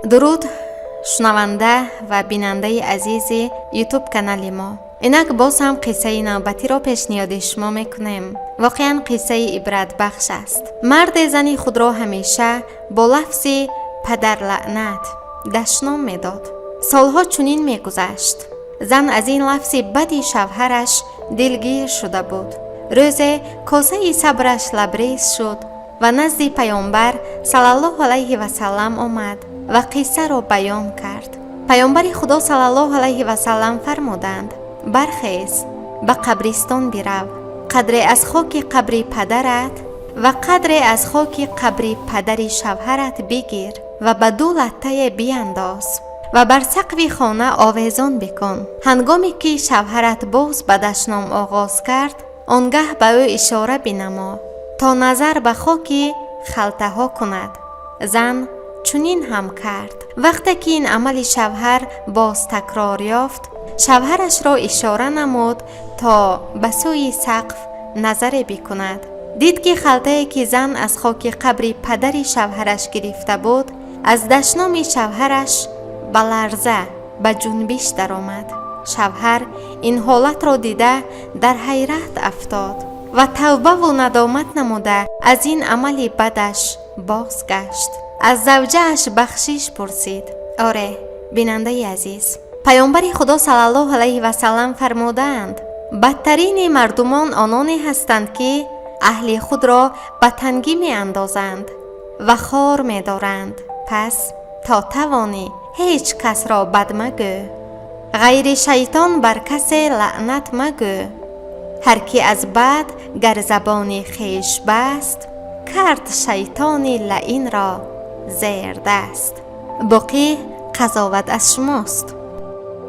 Дуруд, шунаванда ва бинандаи азизи Ютуб канали мо. Инак боз ҳам қиссаи навбатиро пешниҳоди шумо мекунем. Воқеан, қиссаи ибратбахш аст. Марде зани худро ҳамеша бо лафзи «падарлаънат» дашном медод. Солҳо чунин мегузашт. Зан аз ин лафзи бади шавҳараш дилгир шуда буд. Рӯзе косаи сабраш лабрез шуд ва назди Паёмбар саллаллоҳу алайҳи васаллам омад ва қиссаро баён кард. Паёмбари Худо саллаллоҳу алайҳи васаллам фармуданд: «Бархез, ба қабристон бирав, қадре аз хоки қабри падарат ва қадре аз хоки қабри падари шавҳарат бигир ва ба ду латтае биандоз ва бар сақфи хона овезон бикун. Ҳангоме ки шавҳарат боз ба дашном оғоз кард, он гаҳ ба ӯ ишора бинамо, то назар ба хоки халтаҳо кунад». Зан чунин ҳам кард. Вақте ки ин амали шавҳар боз такрор ёфт, шавҳарашро ишора намуд, то ба сӯи сақф назаре бикунад. Дид, ки халтае, ки зан аз хоки қабри падари шавҳараш гирифта буд, аз дашноми шавҳараш ба ларза, ба ҷунбиш даромад. Шавҳар ин ҳолатро дида, дар ҳайрат афтод ва тавбаву надомат намуда, аз ин амали бадаш бозгашт, аз завҷааш бахшиш пурсид. Оре, бинандаи азиз, Паёмбари Худо саллаллоҳу алайҳи васаллам фармудаанд: «Бадтарини мардумон ононе ҳастанд, ки аҳли худро ба тангӣ меандозанд ва хор медоранд». Пас то тавонӣ, ҳеҷ касро бад магӯ, ғайри шайтон бар касе лаънат магӯ. Ҳар ки аз бад гар забони хеш баст, кард шайтони лаинро зердаст. Боқӣ қазоват аз шумост.